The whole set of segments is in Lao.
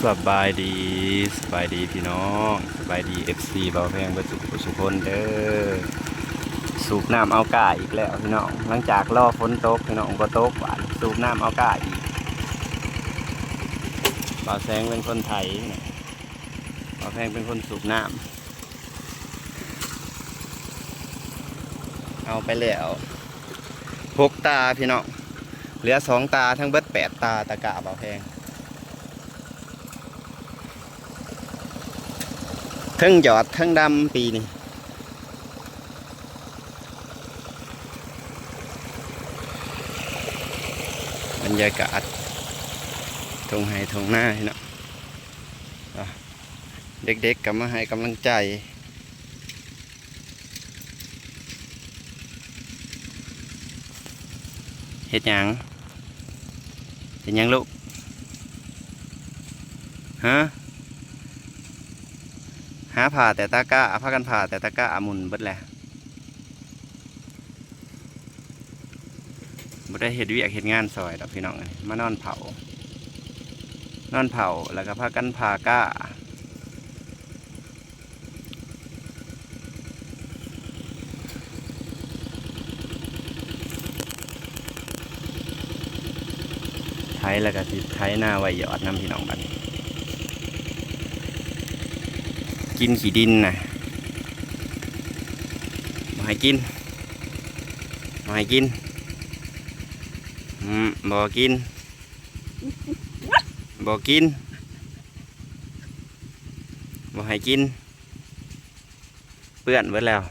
ສະບາຍດີ ສະບາຍດີພີ່ນ້ອງ ສະບາຍດີເອັຟຊີບ່າວແພງເບິດສູ່ຜູ້ສູ່ຄົນເດີ. ສູບນ້ຳເອົາກ້າອີກແລ້ວພີ່ນ້ອງ ຫຼັງຈາກລໍຝົນຕົກພີ່ນ້ອງ ບໍ່ຕົກ ບາດສູບນ້ຳເອົາກ້າອີກ. ບ່າວແພງເປັນຄົນໄຖ ບ່າວແພງເປັນຄົນສູບນ້ຳ. ເອົາໄປແລ້ວຫົກຕາພີ່ນ້ອງ ເຫຼືອສອງຕາ ທັງເບິດແປດຕາ ຕາກ້າບ່າວແພງ ເທິງຢອດເທິງດຳປີນີ້. ບັນຍາກາດທົ່ງໄຮ່ທົ່ງນາເນາະ ເດັກໆກໍມາໃຫ້ກຳລັງໃຈ. ເຮັດຫຍັງ? ເຮັດຫຍັງລູກ? ຮະ? ຫາຜ້າແຕ່ຕາກ້າ ພາກັນຜ້າແຕ່ຕາກ້າ ໝຸ່ນເບິດແລ້ວ. ບໍ່ໄດ້ເຮັດວຽກເຮັດງານຊ່ອຍດອກພີ່ນ້ອງເອີຍ ມານອນເຝົ້າ ນອນເຝົ້າ ແລ້ວກໍພາກັນຜ່າກ້າ. ໄຖແລ້ວກໍຊິໄຖນາໄວ້ຢອດນຳພີ່ນ້ອງ ບັດນີ້ກິນຂີ້ດິນນະ ບໍ່ໃຫ້ກິນ ບໍ່ໃຫ້ກິນ ອືມ ບໍ່ກິນ ບໍ່ກິນ ບໍ່ໃຫ້ກິນ ເປື້ອນເບິດແລ້ວ.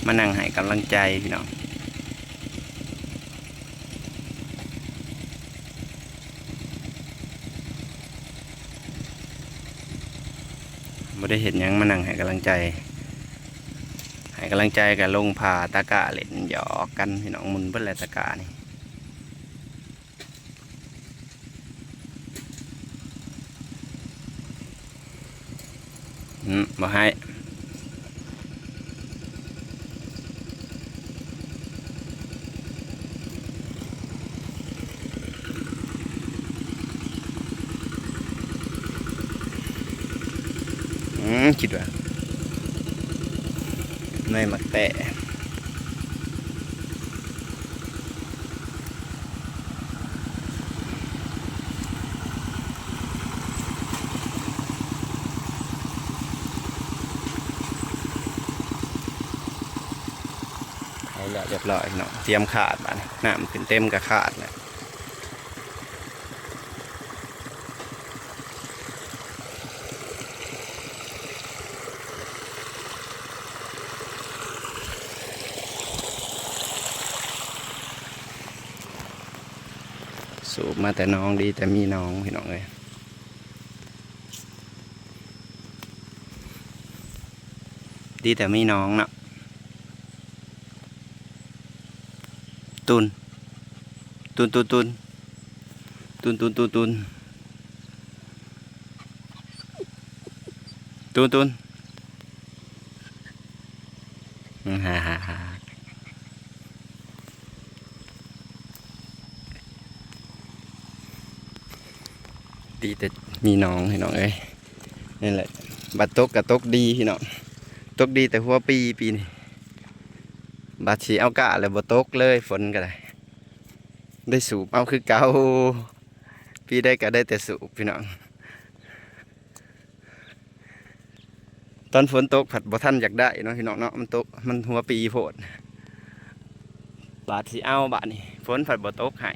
ມານັ່ງໃຫ້ກຳລັງໃຈພີ່ນ້ອງ ບໍ່ໄດ້ເຮັດຫຍັງ ມານັ່ງໃຫ້ກຳລັງໃຈ ໃຫ້ກຳລັງໃຈກໍລົງຜ່າຕາກ້າເຫຼັ້ນຫຍອກກັນພີ່ນ້ອງ ໝຸ່ນເບິດແລ້ວຕາກ້ານີ້. ອືມ ບໍ່ໃຫ້ ອືມ ຄິດວ່າໜ່ວຍໝາກແຕ. ເອົາລະ ຮຽບຮ້ອຍເນາະ ຕຽມຂາດບາດນີ້ ນ້ຳຂຶ້ນເຕັມກໍຂາດແລ້ວ. ສູບມາແຕ່ໜອງ ດີແຕ່ມີໜອງ ພີ່ນ້ອງເອີຍ ດີແຕ່ມີໜອງເນາະ. ຕຸນ ຕຸນ ຕຸນ ຕຸນ ຕຸນ ຕຸນ ຕຸນ ຕຸນ ຕຸນ ຕຸນ ອືມ ດີແຕ່ມີໜອງ ພີ່ນ້ອງເອີຍ. ນີ້ແຫຼະ ບາດຕົກກໍຕົກດີພີ່ນ້ອງ ຕົກດີແຕ່ຫົວປີ ປີນີ້ ບາດຊິເອົາກ້າແລ້ວບໍ່ຕົກເລີຍ ຝົນກໍໄດ້ ໄດ້ສູບເອົາຄືເກົ່າ ປີໃດກໍໄດ້ແຕ່ສູບພີ່ນ້ອງ. ຕອນຝົນຕົກພັດບໍ່ທັນຢາກໄດ້ເນາະ ພີ່ນ້ອງເນາະ ມັນຕົກ ມັນຫົວປີໂພດ ບາດຊິເອົາ ບາດນີ້ຝົນພັດບໍ່ຕົກໃຫ້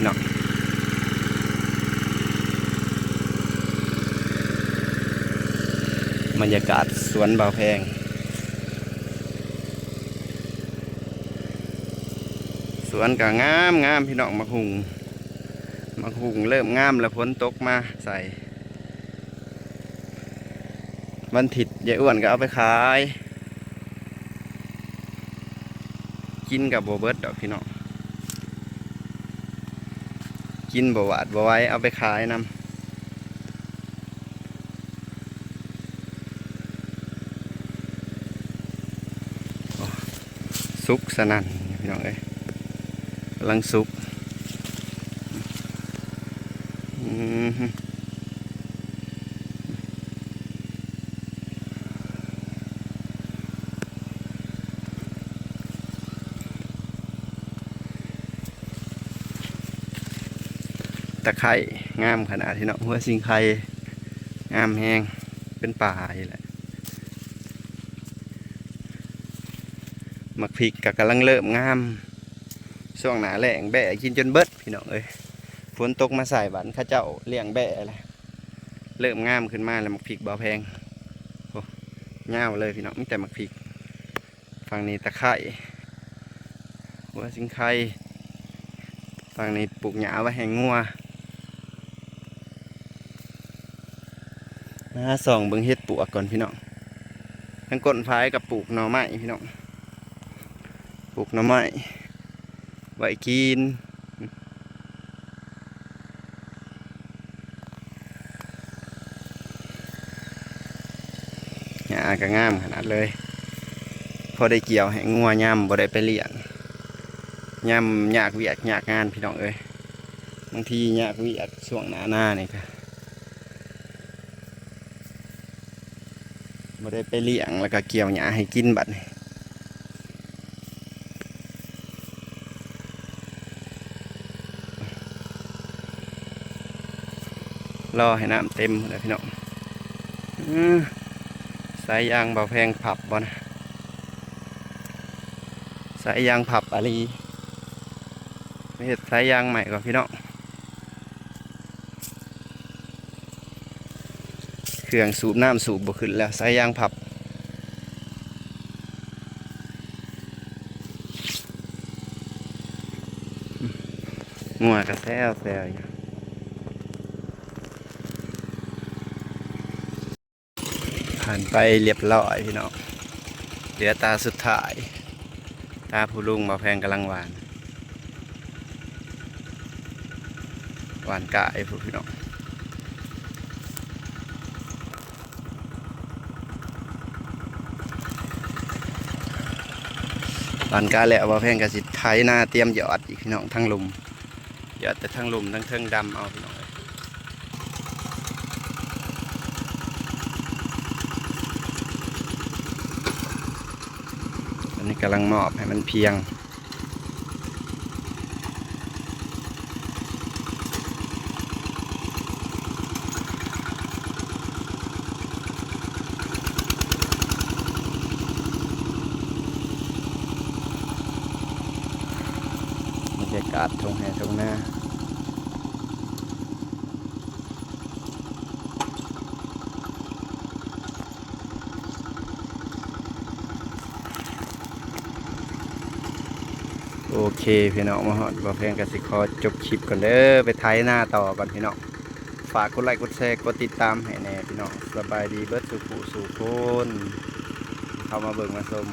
ເນາະ. ບັນຍາກາດສວນບ່າວແພງ ສວນກໍງາມໆ ພີ່ນ້ອງ ໝາກຫຸ່ງ ໝາກຫຸ່ງເລີ່ມງາມແລ້ວ ຝົນຕົກມາໃສ່ ວັນທິດຍາຍອ້ວນກໍເອົາໄປຂາຍ ກິນກໍບໍ່ເບິດດອກພີ່ນ້ອງ ກິນບໍ່ຫວາດບໍ່ໄຫວ ເອົາໄປຂາຍນຳ. ສຸກສະນັ້ນພີ່ນ້ອງເອີຍ ກຳລັງສຸກ. ອືມ ຕະໄຄງາມຂະໜາດພີ່ນ້ອງ ຫົວສິງໄຄງາມແຮງ ເປັນປ່າອີກແຫຼະ. ໝາກພິກກໍກຳລັງເລີ່ມງາມ ຊ່ວງໜ້າແລ້ງແບ້ກິນຈົນເບິດພີ່ນ້ອງເອີຍ. ຝົນຕົກມາໃສ່ບາດເຂົາເຈົ້າລ້ຽງແບ້ແລ້ວ ເລີ່ມງາມຂຶ້ນມາແລ້ວ ໝາກພິກບ່າວແພງ. ໂອ້ ຍາວເລີຍພີ່ນ້ອງ ມີແຕ່ໝາກພິກ. ຝັ່ງນີ້ຕະໄຄ ຫົວສິງໄຄ ຝັ່ງນີ້ປູກຫຍ້າໄວ້ໃຫ້ງົວ. ຫາສ່ອງເບິ່ງເຫັດປວກກ່ອນພີ່ນ້ອງ. ທາງກົ້ນຝາຍກໍປູກໜໍ່ໄມ້ພີ່ນ້ອງ ປູກໜໍ່ໄມ້ໄວ້ກິນ. ຫຍ້າກໍງາມຂະໜາດເລີຍ ພໍໄດ້ກ່ຽວໃຫ້ງົວຍາມບໍ່ໄດ້ໄປລ້ຽງ ຍາມຍາກວຽກຍາກງານພີ່ນ້ອງເອີຍ. ບາງທີຍາກວຽກຊ່ວງໜ້ານານີ້ກໍ ບໍ່ໄດ້ໄປລ້ຽງ ແລ້ວກໍກ່ຽວຫຍ້າໃຫ້ກິນບັດນີ້. ລໍໃຫ້ນ້ຳເຕັມພຸ້ນແຫຼະພີ່ນ້ອງ. ອື ສາຍຢາງບ່າວແພງພັບບໍ່ນະ? ສາຍຢາງພັບອີ່ຫຼີ. ໄປເຮັດສາຍຢາງໃໝ່ກ່ອນພີ່ນ້ອງ. ເຄື່ອງສູບນ້ຳສູບບໍ່ຂຶ້ນແລ້ວ ສາຍຢາງພັບ. ງົວກໍແຊວໆຢູ່. ຜ່ານໄປລຽບລ້ອຍພີ່ນ້ອງ ເຫຼືອຕາສຸດທ້າຍ ຕາຜູ້ລຸງບ່າວແພງກຳລັງຫວ່ານ ຫວ່ານກ້າຢູ່ພຸ້ນພີ່ນ້ອງ. ຫວ່ານກ້າແລ້ວ ບ່າວແພງກໍຊິໄຖນາຕຽມຢອດອີກພີ່ນ້ອງ ທາງລຸ່ມ ຢອດແຕ່ທາງລຸ່ມ ທາງເທິງດຳເອົາພີ່ນ້ອງເອີຍ. ອັນນີ້ກຳລັງມອບໃຫ້ມັນພຽງ. ບັນຍາກາດທົ່ງໄຮ່ທົ່ງນາ. ໂອເຄພີ່ນ້ອງ ມາຮອດບ່າວແພງກໍຊິຂໍຈົບຄລິບກ່ອນເດີ ໄປໄຖນາຕໍ່ກ່ອນພີ່ນ້ອງ. ຝາກກົດໄລກົດແຊ ກົດຕິດຕາມໃຫ້ແດ່ພີ່ນ້ອງ. ສະບາຍດີເບິດສູ່ຜູ້ສູ່ຄົນ ເຂົ້າມາເບິ່ງມາຊົມ.